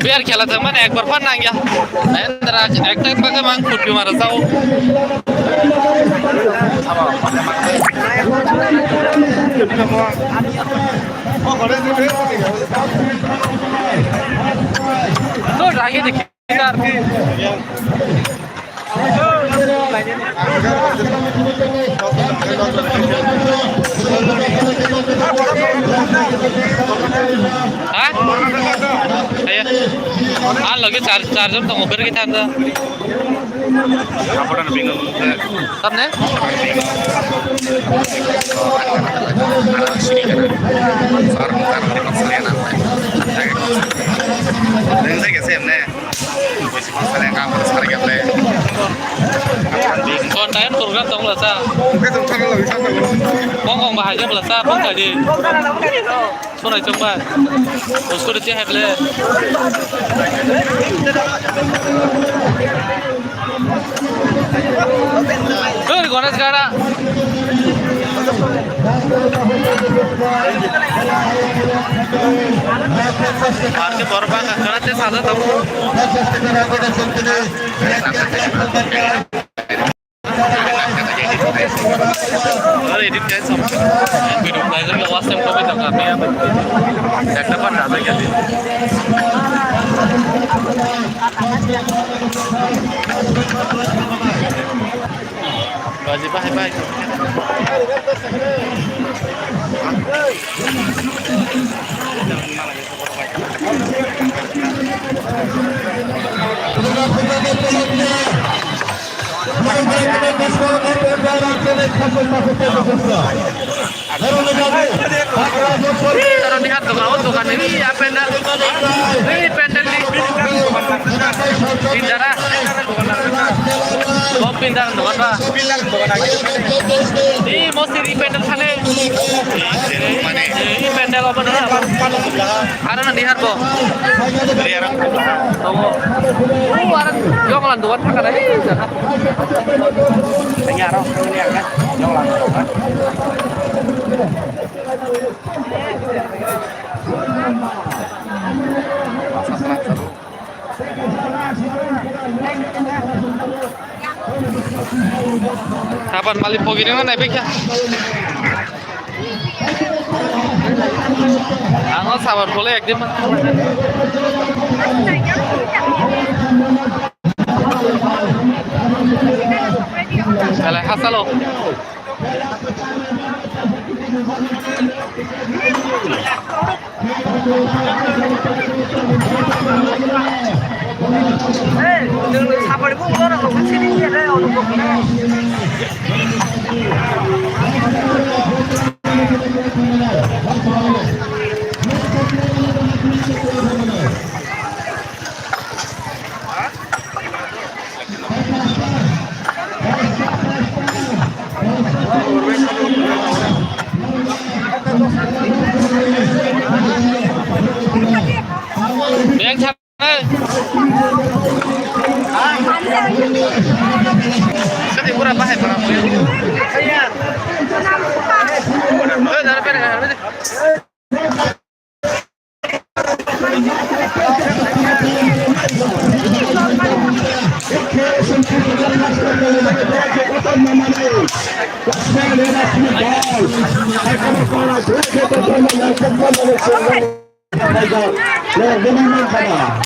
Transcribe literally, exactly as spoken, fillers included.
Biar khela thangmani ekbar phan nangya. Endra ekta ekta khe mang khutbi mara sao. Ha? Ayo. Ah, lagi char charger tong oker kita anda. Apa dan bingung? Tamne? Sini kan. Sarung tangan di maksudnya nanti. Dengan saya kasih emne. Kon tayo program tong lasa. Kong kong bahai jam lasa, kong tadi. Sunai chong bai. Usko de che heble. Hey, Ganesh Gara. Parke borok bangkha, khwna tei sajak tongo. Aro edit khe sam. Video khlai jak watch time kopi tongkha, tei ekta part dajak ya. Baji bahai bahai. Taro ni hat dokan, o dokan ni, ni a pendal, ni pendal ni. Pindara. Bom pindara dokan ba. Ni mo siri pendal thane. Ni pendal obo na. Aro na ni hat bo. Tongo. O aro yong lan dokan thaka dai. Ini aro ini aro. Yong lan dokan. Saban malik pogini mana bekya? Ang saban pole ekdin. Chalo. Beng thang. Sadi pura bahai pura. Eh, dara pera, dara pera.